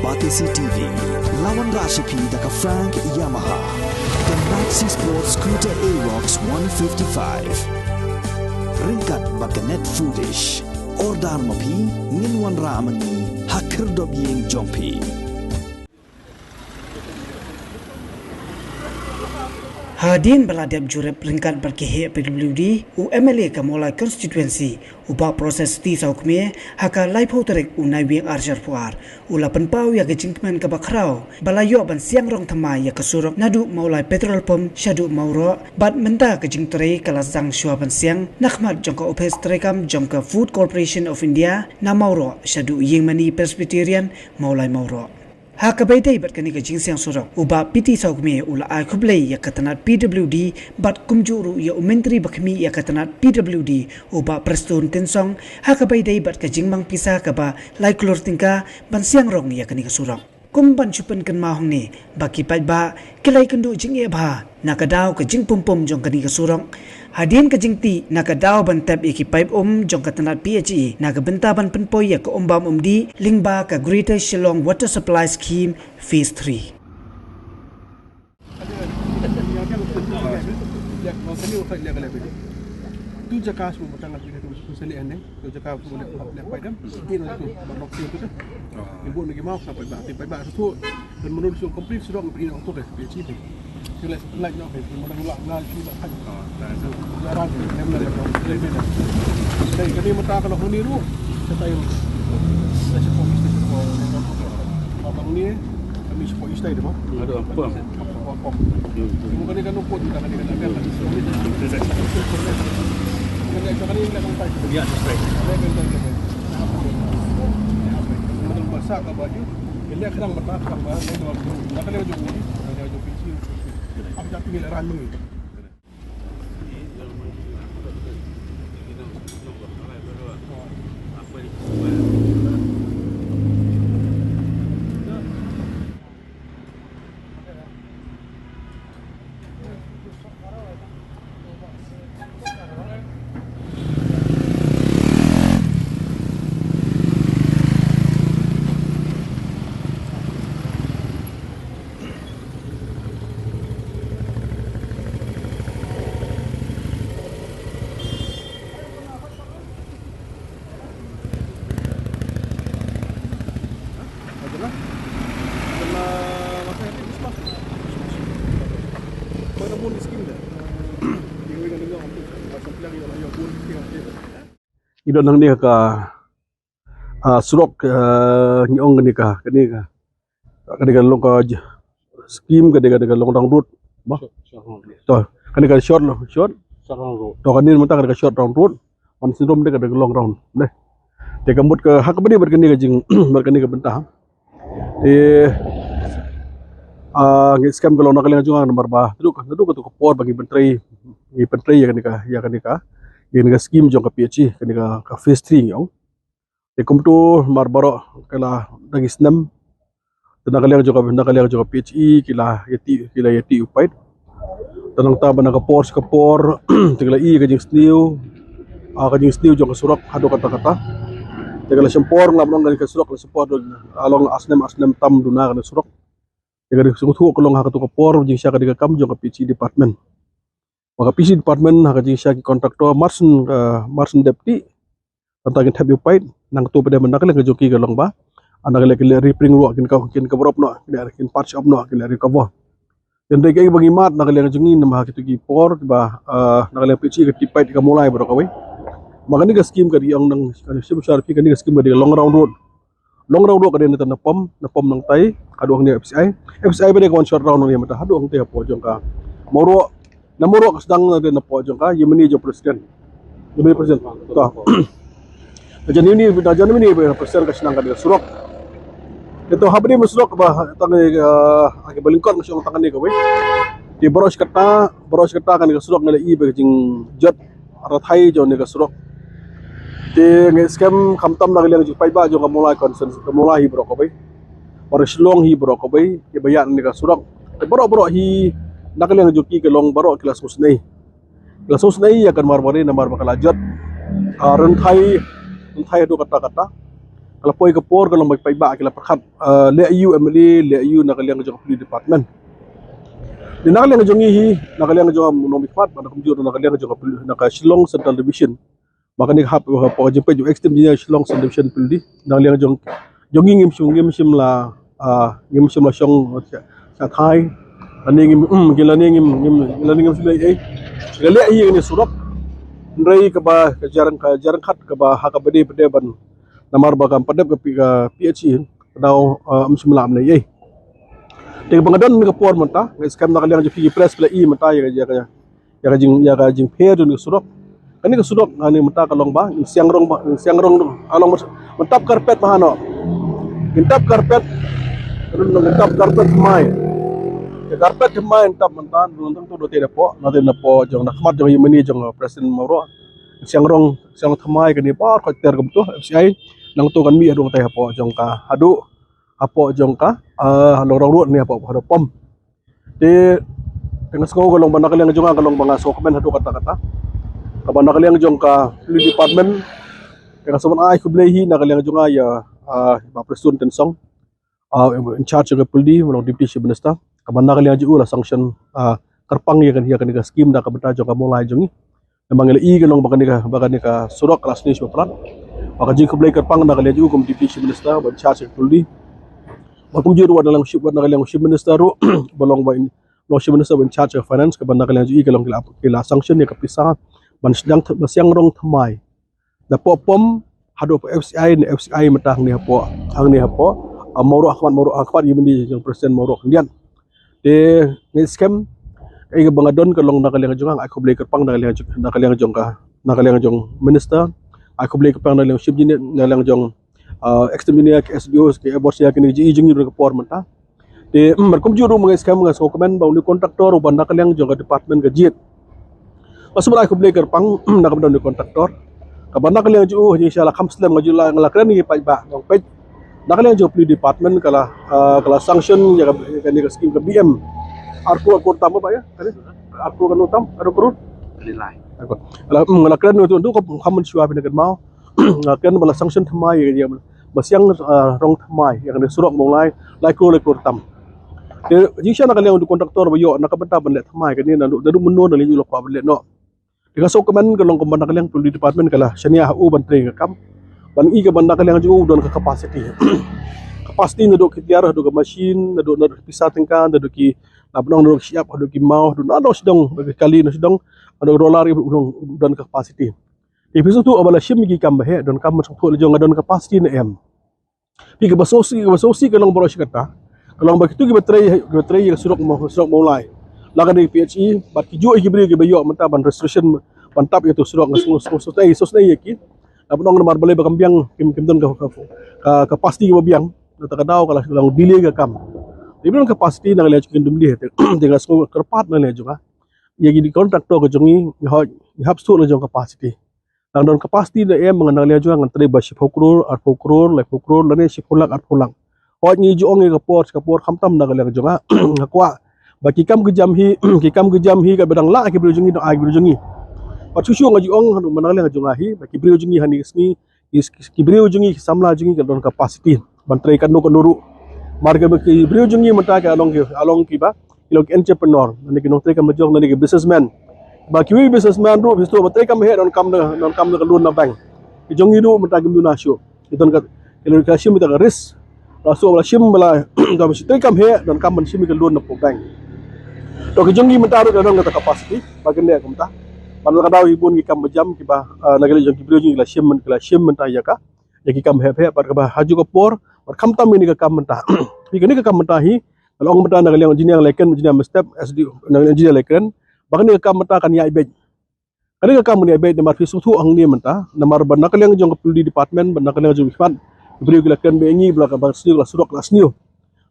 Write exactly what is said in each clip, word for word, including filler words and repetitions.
Batesi T V, la wanrah sha phi da ka Frank Yamaha, ka Maxi Sport Scooter Aerox one fifty-five. Ryngkat bad ka Net Foodish. Order ma phi, ngin wanrah ma ngi ha khyrdop ïing jong phi. Hadien ba la dep jurip ryngkat bad ki heh P W D, u M L A ka Mawlai Constituency, u Bah Proses T Sawkmie, ha ka laiphew tarik u Naiwieng arhajar arphew ar, u la pynpaw ïa ka jingkmen kaba khraw ba la ïoh ban siang rong thymmai ïa ka surok naduh Mawlai Petrol Pump shaduh Mawroh, bad mynta ka jingtrei ka la sdang shuwa ban siang na khmat jong ka ophis treikam jong ka Food Corporation of India na Mawroh shaduh Ïingmane Presbyterian, Mawlai Mawroh. Ha kaba ïadei bad kane ka jingsiang surok, u Bah P T Sawkmie u la ai khublei ïa ka tnat P W D bad kumjuh ruh ïa u Myntri ba khmih ïa ka tnat P W D, u Bah Prestone Tynsong, ha kaba ïadei bad ka jingmang pisa kaba lai klur tyngka ban siang rong ïa kane ka surok. Kum ban shu pynkynmaw hangne ba ki paidbah ki la ïakynduh jingeh bha na ka daw ka jingpumpum jong kane ka surok. Hadien ka jingtih na ka daw ban tep ïa ki paip um jong ka tnat P H E na ka bynta ban pynpoi ïa ka um bam um dih lyngba ka Greater Shillong Water Supply Scheme Phase three. Tu jaka semua batang lagi tu seli ane. Tu jaka tu leh leh pai dem. Ini tu barok tu tu. Ibu lagi mau sampai bak, sampai bak tu. Dan menurut su complete sudah ngepri tu ke P H E tu. Sila setelah nyo ke, mana ngelak ngal sila kan. Jalan tu, nem lagi tu. Jadi kami mata kalau huni ru, saya tahu. Saya support mesti support. Abang ni kami support istai deh, Bang. Aduh, apa? Apa? Apa? Cuma kani kan nuput kita kani kan akan. Kani kan kani kan sampai. Ya, sampai. Kani kan kani kan. Kani kan basah ka baju. Kani kan mata kan ba. Kani kan jumpa. Kani kan jumpa. Apa tak pilih ran ni? Ngi don hangne ha ka, ah, surok, ah, ngi ong kane ka, kane ka, kane ka long ka j-, scheme, kane ka, kane ka long round road. Ba? To, kane ka short lo, short. To, kane mynta kane ka short round road. Man syndrome de ka long round. Deh. Te ka mut ka, ha kaba ïadei bad kane ka jing, bad kane ka bynta. Te, ah, ngi skhem ka long na ka liang jong nga namar ba naduh ka, naduh kato ka por ba ngi pyntrei, ngi pyntrei ïa kane ka, ïa kane ka, ïa kane ka scheme jong ka P H E, kane ka, ka phase three ngi ong. Te kumto namar baroh ka la dang ïa snem. Te na ka liang jong ka, na ka liang jong ka P H E ki la ïa tih, ki la ïa tih u paip. Te nangta ba na ka por sha ka por te ki la i ka jingsniew, ah, ka jingsniew jong ka surok haduh katta katta. Te ka la shim por, nga la ong kane ka surok ka la shim por, ah, long ar snem, ar snem tam duna kane ka surok. Te ka dei sngewthuh ka long ha kato ka por jingshisha ka dei ka kam jong ka P H E department. Ba ka P H E department ha ka jingshisha ki contractor mar shen, ah, mar shen dep tih. Tang ba kin thep ïa u paip, nangta pat de mynta ka liang ka jong ki ka long ba, ah, na ka liang ki leh repairing ruh, kin ka, kin cover up noh, kin leh, kin patch up noh, kin leh recover. Hynrei kaei ba ngi mad na ka liang jong ngi namar ha kito ki por ba, ah, na ka liang P H E ka tih paip ka Mawlai baroh kawei. Ma kane ka scheme ka dei ong nang, ka dei shim shar phi, kane ka scheme ka dei long round road. Long round road ka dei na, na pump, na pump nangtai haduh hangne F C I. F C I ba dei ka wan short round hangne mynta haduh hangtai hapoh jong ka Mawroh. Na Mawroh ka sdang na, na poh jong ka Ïingmane jong Presbyterian. Ïingmane Presbyterian. To. Jan ïa une, jan ïa une Presbyterian ka sdang ka dei ka surok. Te to haba dei ma surok ba tang, eh, ha kaba lyngkot nga shu ong tang kane kawei. Te baroh shi katta, baroh shi katta kane ka surok nga la i ba ka jingjot rathai jong kane ka surok. Te nga skhem khamtam na ka liang jong ki paidbah jong ka Mawlai Constituency, ka Mawlai hi baroh kawei. Baroh Shillong hi baroh kawei, kiba ïaid na kane ka surok. Te baroh baroh hi na ka liang jong ki ka long baroh ki la sngewsynei. Ki la sngewsynei ïa ka namar ba dei namar ba ka la jot, ah, rynthai, rynthai haduh katta katta. Ka la poi ka por ka long ba ki paidbah ki la pyrkhat, ah, leh aiu M L A, leh aiu na ka liang jong ka police department. Te na ka liang jong ngi hi, na ka liang jong u nongmihkhmat, bad kumjuh na ka liang jong ka poli-, na ka Shillong Central Division. Ba kane ka hap, ka poi jingpeit jong u Acting Engineer Shillong Central Division Police. Na ka liang jong, jong ngi ngim shym, ngim shym la, ah, ngim shym la shong sha, sha thaiñ. Lane ngim, mm, lane ngim, ngim, lane ngim shym la, eh. Ka leh hi kane surok. Hynrei kaba, ka jarang, ka jarang khat kaba, ha kaba dei, ba dei ban namar ba kam pat dep ka P-, ka P H E, ka daw, eh, ym shym la mynne ei. Te ba nga don ka por mynta, nga skhem na ka liang jong phi ki press phi la i mynta ïa ka, ïa ka, ïa ka jing, ïa ka jingpher jong ka surok. Kane ka surok, kane mynta ka long ba, ngin siang rong ba, ngin siang rong, ka long ba, ngin tap carpet ba hano. Ngin tap carpet, ngin tap carpet thymmai. Ka carpet thymmai ngin tap mynta, ngin tang tu do te da po, na te na po, jong na khmat jong ïa mani jong President Mawroh. Siang rong, siang thymmai kane baroh ter kumto, F C I, nangto kan mih haduh katai hapoh jong ka, haduh, hapoh jong ka, ah, Longrong Road ne hapoh, haduh pom. Te, te nga sngew ka long ba na ka liang jong nga ka long ba nga sngewkmen haduh katta katta. Kaba na ka liang jong ka police department, te nga sngewbha ai khublei hi na ka liang jong nga ïa, ah, Bah Prestone Tynsong. Ah, in charge jong ka police, ba long Deputy Chief Minister. Kaba na ka liang jong u la sanction, ah, kyrpang ïa kane, ïa kane ka scheme da ka bynta jong ka Mawlai jong ngi. Namar ngi la i ka long ba kane ka, ba kane ka surok ka la sniew shibun palat. Ba ka jingkhublei kyrpang na ka liang jong u kum Deputy Chief Minister, ba in charge ka police. Ba kumjuh ruh na ka liang Chief, na ka liang Chief Minister ruh, ba long ba in, long Chief Minister ba in charge ka finance, kaba na ka liang jong i ka long ki la, ki la sanction ïa ka pisa, ban sdang th-, ban siang rong thymmai. Da poh pom, haduh F C I, ne F C I mynta hangne hapoh, hangne hapoh, ah, Mawroh khmat, Mawroh khmat ïa mani jong President Mawroh khyndiat. Te, nga skhem, kaei kaba nga don ka long na ka liang jong nga, ai khublei kyrpang na ka liang jong, na ka liang jong ka, na ka liang jong minister, ai khublei kyrpang na ka liang chief engineer, na ka liang jong, ah, Acting Engineer, ki S D O, ki F C I, kine ki jong ngi ruh ka por mynta. Te, mm, bad kumjuh ruh nga skhem nga sngewkmen ba une u contractor uba na ka liang jong ka department ka jied. Nga sngewbha ai khublei kyrpang, na ka bynta une u contractor. Kaba na ka liang jong u, ha jingshisha la kham slem nga ju la, nga la kren ïa ki paidbah, nga ong peit. Na ka liang jong ka police department ka la, ah, ka la sanction ïa ka, ïa kane ka scheme ka B M. Ar klur, ar klur tam ba ïa, kane? Ar klur kano tam, ar klur? Kane lai. Ar klur. Ka la, mm, nga la kren ïa u tu, tu kham, kham mynshuwa phi na kynmaw. Nga la kren ba la sanction thymmai ïa, ïa, ba siang, ah, rong thymmai ïa kane surok Mawlai, lai klur, lai klur tam. Te jingshisha na ka liang u contractor ba ïoh na ka bynta ban leh thymmai kane naduh, naduh mynno na liang u la kwah ban leh noh. Te nga sngewkmen ka long kumba na ka liang police department ka la shaniah ha u ban trei ka kam. Ban i kaba na ka liang jong u don ka capacity. Capacity naduh ki tiar, naduh ka machine, naduh, naduh ki pisa tyngka, naduh ki, na bnong naduh ki shyiap, naduh ki maw, naduh, naduh sdong, naduh ki kali, naduh sdong, naduh roller, u long don ka capacity. Te phi sngewthuh ba la shim ïa ki kam ba heh, donkam ban sngewthuh la jong nga don capacity ne em. Phi kaba sngewsih, kaba sngewsih ka long baroh shi katta. Ka long ba kito kiba trei, kiba trei ïa ka surok Maw, surok Mawlai. La ka dei P H E, bad ki juh ïa ki briew kiba ïoh mynta ban registration, ban tap ïa uto u surok nga sngew, sngew, sngewsih, sngewsih ïa ki. Namar namar balei ba kam biang, kim, kim don ka, ka, ka capacity kaba biang. Nangta ka daw ka la long delay ka kam. Te ba don capacity na ka liang jong ki kin dum leh te, te nga sngew kyrpad na ka liang jong nga. Ïa ki contractor ka jong ngi, ngi hap, ngi hap sngewthuh la jong capacity. Tang don capacity ne em, nga na ka liang jong nga ngan trei ba shiphew klur, arphew klur, laiphew klur, lane shiphew lak, arphew lak. Hooid ngi ju ong ïa ka por, ka por khamtam na ka liang jong nga. Nga kwah ba ki kam ki jam hi, ki kam ki jam hi kaba dang lah ki briew jong ngi, dang ai ki briew jong ngi. Bad shuh shuh nga ju ong, na ka liang jong nga hi, ba ki briew jong ngi ha kine ki sngi, ki, ki briew jong ngi, ki samla jong ngi ka don capacity ban trei kano kano ruh. Namar ki briew jong ngi mynta ka long ki, ka long kiba, ki long ki entrepreneur, lane ki nongtrei kam lajong, lane ki businessman. Ba kiwei businessman ruh, phi sngewthuh ba trei kam heh donkam da, donkam da ka loan na bank. Ki jong ngi ruh mynta kim duna shuh. Ki don ka, ki la shim ïa ka risk. La shu ba la shim ba la, da ba shi trei kam heh donkam ban shim ïa ka loan na poh bank. To ki jong ngi mynta ruh ki la don kata ka capacity ba kin leh kumta. Ban la ka daw hi bun ki kam ba jam kiba, ah, na ka liang jong ki briew jong ngi ki la shim, ki la shim mynta ïa ka, ïa ki kam heh heh, bad kaba ha juh ka por, bad khamtam ïa kane ka kam mynta. Ïa kane ka kam mynta hi, Ka long mynta na ka liang engineer la kren, engineer mynstep, S D O, na ka liang engineer la kren. Ba kane ka kam mynta kan ïaid beit. Kane ka kam kan ïaid beit namar phi sngewthuh hangne mynta, namar ba na ka liang jong ka police department, ba na ka liang jong ka khmat, ki briew ki la kren ba ngi ba la ka ba sniew, la surok la sniew.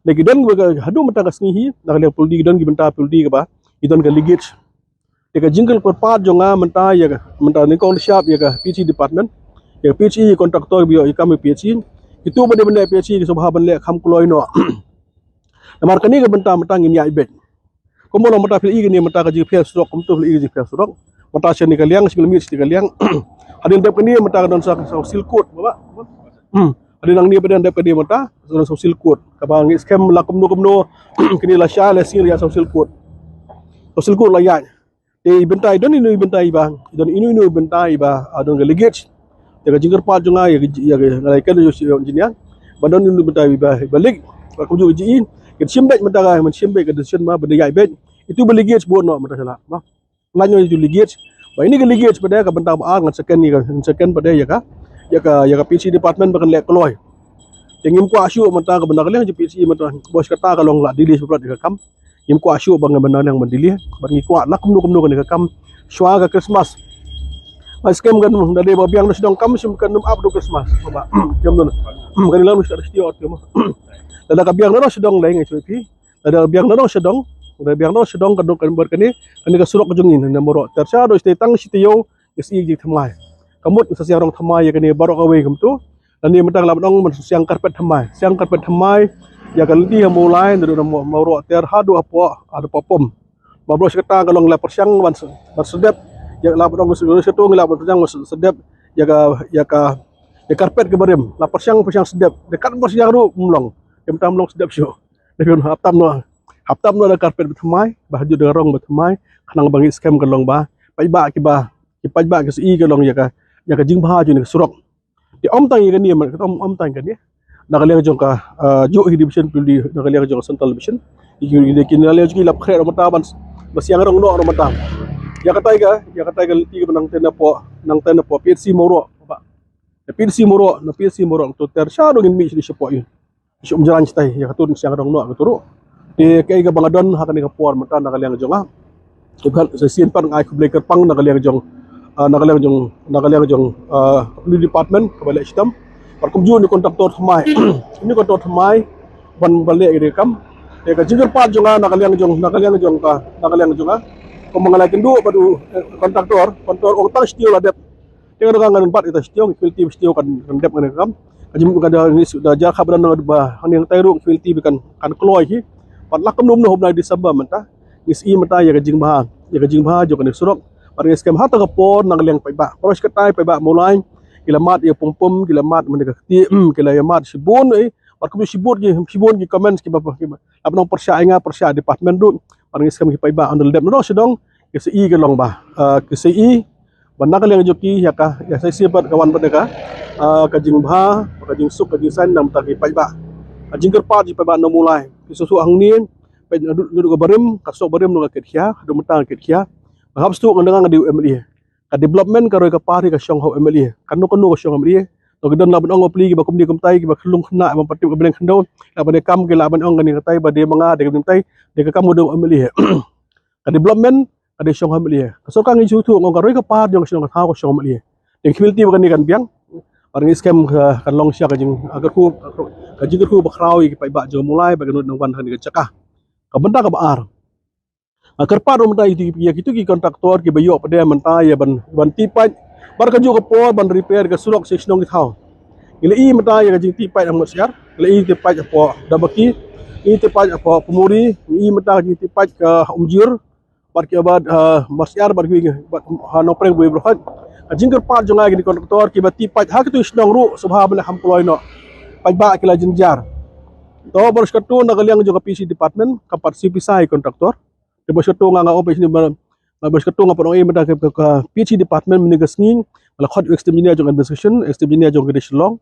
Lei ki don ba ka haduh mynta ka sngi hi, na ka liang police ki don ki bynta police kaba, ki don ka leakage. Te ka jingkyrpad jong nga mynta ïa ka, mynta nyngkong lashai ïa ka P H E department, ïa ka P H E contractor ba ïoh ïa ka kam ïa P H E. Kito ba dei ban leh P H E ki sngewbha ban leh kham kloi noh. Namar kane ka bynta mynta ngin ïaid beit. Kumba long mynta phi la i kane mynta ka jingpher surok, kumto phi la i ka jingpher surok. Mynta shane ka liang, shane ka liang. Hadien dep kane mynta ka don sa, sa seal coat ba. Hmm. Dei nangne pat dei dep ka dei mynta, South Silk Road. Kaba ngi skhem la kumno kumno, kine la shai la sing ïa South Silk Road. South Silk Road la ïaid. Te i bynta i don ino i bynta iba, i don ino ino i bynta iba, ah, don ka leakage. Te ka jingkyrpad jong nga ïa ka, ïa ka, ïa ka engineer. Ba don ino i bynta iba, iba leak. Ba kumjuh ka jingïeit. Ka shim beit mynta ka, man shim beit ka decision ba, ba da ïaid beit. Itu ba leakage bun noh mynta shala. Ba. Lait noh itu leakage. Ba ini ka leakage pat dei ka bynta ba ar ngan second ïa ka, ngan second pat dei ïa ka, ïa ka, ïa ka P H E department ba kan leh kloi. Te ngim kwah shuh mynta ka bynta ka liang jong P H E mynta. Bos kata ka long la delay shuh palat ïa ka kam. Ngim kwah shuh ba ngan bynta liang ban delay. Ba ngi kwah la kumno kumno kane ka kam. Shuwa ka Christmas. Ba skhem kan da dei ba biang na sdang kam shim kan ap du Christmas. Ba. Jam dun. Kan lam sdang sdang. Lada ka biang na sdang lei ngai shuh phi. Lada biang na dong sha dong, lada biang na dong sha dong ka dong kan bar kane, kane ka surok ka jong ngi na Mawroh. Ter sha dong sha tang shi taïew, ngi sa ïoh jingthymmai. Ka mut ngi sa sngewrong thymmai ïa kane baroh kawei kumto. Lane mynta la ban ong ban sngewrong karpet thymmai. Sngewrong karpet thymmai ïa ka lynti ha Mawlai, na dong na Mawroh ter haduh hapoh, haduh hapoh pom. Ba baroh shi katta ka long la pyrshang ban s-, ban sdep. Ïa la ban ong ban sdep ïa ka, ïa ka, ïa karpet ka barim. La pyrshang, pyrshang sdep. Dekat pyrshang ruh ym long. Ym tam long sdep shuh. Dei hap tam noh, hap tam noh da karpet ba thymmai, ba ha ju da rong ba thymmai, khnang ba ngi skhem ka long ba paidbah kiba, ki paidbah ki sa ïohi ka long ïa ka, ïa ka jingbha jong ka surok. Te ym tang ïa kane, ym, ym tang kane. Na ka liang jong ka, ah, juh hi division puli, na ka liang jong ka central division. Ki, ki, ki, na ka liang jong ki la khreh ruh mynta ban, ba sngewrong noh ruh mynta. Ïa katai ka, ïa katai ka lynti ba nangta na poh, nangta na poh P H C Mawroh, ba. Na P H C Mawroh, na P H C Mawroh, to ter sha dong ngin mih sha poh ïa. Shu ym jrang shatai, ïa katto sngewrong noh katto ruh. Te kaei kaba nga don ha kane ka por mynta na ka liang jong nga. Te bad sa shisien pat nga ai khublei kyrpang na ka liang jong, ah, na ka liang jong, na ka liang jong, ah, ka puli department kaba leh shitom. Bad kumjuh ïa u kontraktor thymmai. Ïa u kontraktor thymmai ban, ban leh ïa ka kam. Te ka jingkyrpad jong nga na ka liang jong, na ka liang jong ka, na ka liang jong nga. Kumba nga la ïakynduh bad u, eh, kontraktor, kontraktor ong tang shi taïew la dep. Te nga dang ngan bat ita shi taïew, ngi feel te shi taïew kan, kan dep ngan kam. Ka jingmut ka da ngi su da jar khap dan ba hangne ngi tai ruh ngi feel te kan, kan kloi hi. Bad la kumno kumno hynnin December mynta. Ngi sa ïohi mynta ïa ka jingbha, ïa ka jingbha jong kane surok. Bad ngi skhem ha kata ka por na ka liang paidbah. Baroh shi katta paidbah Mawlai. Ki la mad ïa pum pum, ki la mad mynta ka kti, ki la ïa mad shibun, eh. Bad kumjuh shibun ki, shibun ki comments kiba, kiba. Lap nong pyrshah ïa nga, pyrshah department ruh. Bad ngi skhem ki paidbah ynda la dep na dong sha dong. Ki sa ïohi ka long ba. Ah, ki sa ïohi Ba na ka liang jong ki ïa ka, ïa sa shisien pat ka wan pat da ka, ah, ka jingbha, ka jingsuk, ka jingsaiñ na ka bynta ki paidbah. Ka jingkyrpad jong ki paidbah na Mawlai. Ki suk suk hangne, peit naduh, naduh ka barim, ka surok barim naduh ka Kitkhia, haduh mynta ka Kitkhia. Ba hap suk ngan da nga dei u M L A. Ka development ka roi ka par hi ka shong ha u M L A. Kano kano ka shong ha u M L A. To ki don la ban ong ba plie kiba kumne kumtai, kiba khyllung khynnah, ba patip ka bneng khyndew. La ban ïa kam ki la ban ong kane katai, ba dei ma nga, dei ka bneng tai, dei ka kam ka dei u M L A. Ka development, ka dei shong ha u M L A. Ka sorkar ngi shu thuh, nga ong ka roi ka par jong ka shnong ka thaw ka shong ha u M L A. Te ngi feel te ba kane kan biang. Bad ngi skhem ka, kan long sha ka jing, ka kyrkhu, ka jingkyrkhu bakhraw ïa ki paidbah jong Mawlai, ba kan nud nang wan ha kane ka jaka. Ka bynta kaba ar. Nga kyrpad ruh mynta ïa ki, ïa kito ki kontraktor kiba ïoh pat de mynta ïa ban, ban tih paip. Bad kajuh ka por ban repair ka surok sha shnong ki thaw. Ngi la ïohi mynta ïa ka jingtih paip ha Marsiar. Ngi la ïohi tih paip hapoh Dabaki. Ngi ïohi tih paip hapoh Pumuri. Ngi ïohi mynta ka jingtih paip ka Umjir. Bad ki bad, ah, Marsiar bad ki, bad, ha Nongpdeng bad Byrhot. Ka jingkyrpad jong nga ïa kine ki kontraktor kiba tih paip ha kito ki shnong ruh sngewbha ban leh kham kloi noh. Paidbah ki la jynjar. To baroh shi katta na ka liang jong ka P H E department, ka pat siew pisa ïa ki kontraktor. Te baroh shi katta nga, nga ong peit shini ba, baroh shi katta nga pat ong ïa mynta ka, ka, ka P H E department mynne ka sngi, nga la khot u executive engineer jong administration, executive engineer jong ka District Shillong.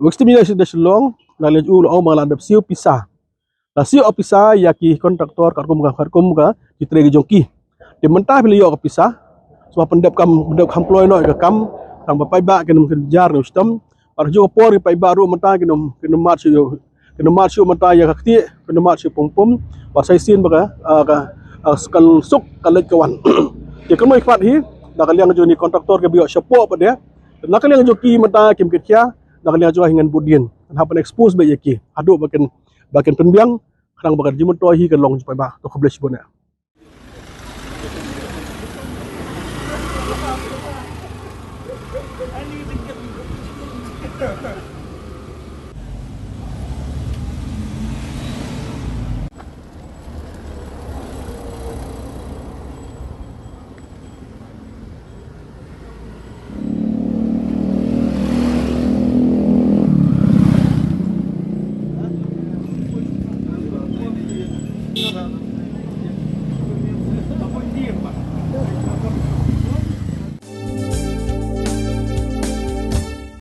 U executive engineer jong ka District Shillong, nga la leit u la ong ba nga la dep siew pisa. La siew pisa ïa ki kontraktor katkum ka, katkum ka jingtrei ka jong ki. Te mynta phi la ïoh ka pisa, sngewbha pyndep kham, pyndep kham kloi noh ïa ka kam, tang ba paidbah kin ym jynjar noh shitom. Bad ha kajuh ka por ki paidbah ruh mynta kin ym, kin ym mad shuh, kin ym mad shuh mynta ïa ka ktieh, kin ym mad shuh pum pum. Bad sa shisien ba ka, ah, ka, ah, kan suk ka leit ka wan. Te kumno i khmat hi, na ka liang jong kine ki kontraktor kiba ïoh shapoh pat de. Na ka liang jong ki mynta kim kit khia, na ka liang jong nga hi ngan bud dien. Ngan hap ban expose beit ïa ki. Haduh ba kin, ba kin pynbiang, khnang ba ka jingmyntoi hi kan long jingpaidbah. To khublei shibun ïa.